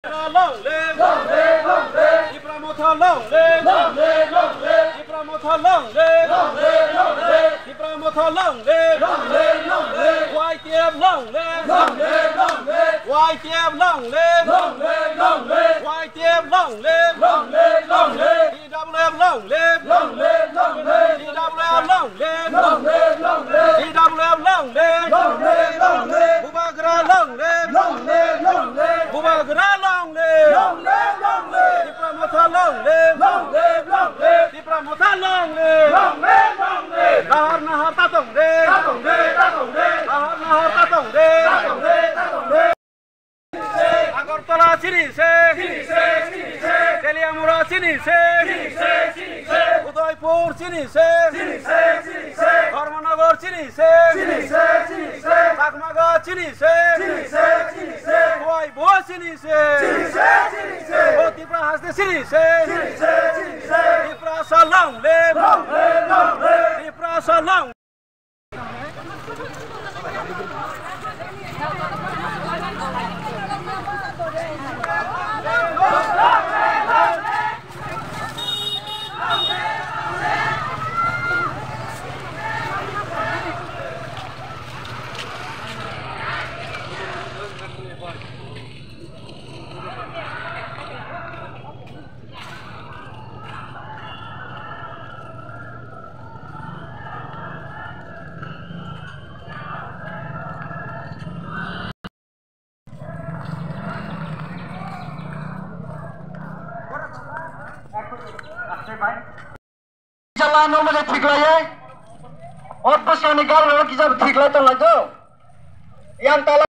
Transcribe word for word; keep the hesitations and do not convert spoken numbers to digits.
Long live! Long live! Long live! Tipra Motha long live! Long live! Long live! Tipra Motha long live! Long live! Long live! Tipra Motha long live! Long live! Long live! Y T F long live! Long live! Long live! Y T F long live! Long live! Long live! Y T F long live! Long live! Long live! T W F long live! Long live! Long live! T W F long live! Long live! Long live! T W F long live! Long live! Long live! Bubagra long live! Long live! Long live! Bubagra long live! Long live! Long live! Tipra Motha long live! Long live! Long live! Tipra Motha long live! Long live! Long live! Nahar nahar tatong de! Tatong de! Tatong de! Nahar nahar tatong de! Tatong de! Tatong de! Agartala chini se! Chini se! Chini se! Teliamura chini se! Chini se! Chini se! Udaipur chini se! Chini se! Chini se! Dharmanagar chini se! Chini se! Chini se! Chakmaga chini se! Chini se! Chini se! Khowai bo chini se! Chini se! Chini se! O Tipra haste chini se! Chini se! Chini se! Tiprasa long live! Long live! Long live! Tiprasa long Jala no mujhe thik lai. Ot pasani gal ro kisa thik lai to lai to. Yang tala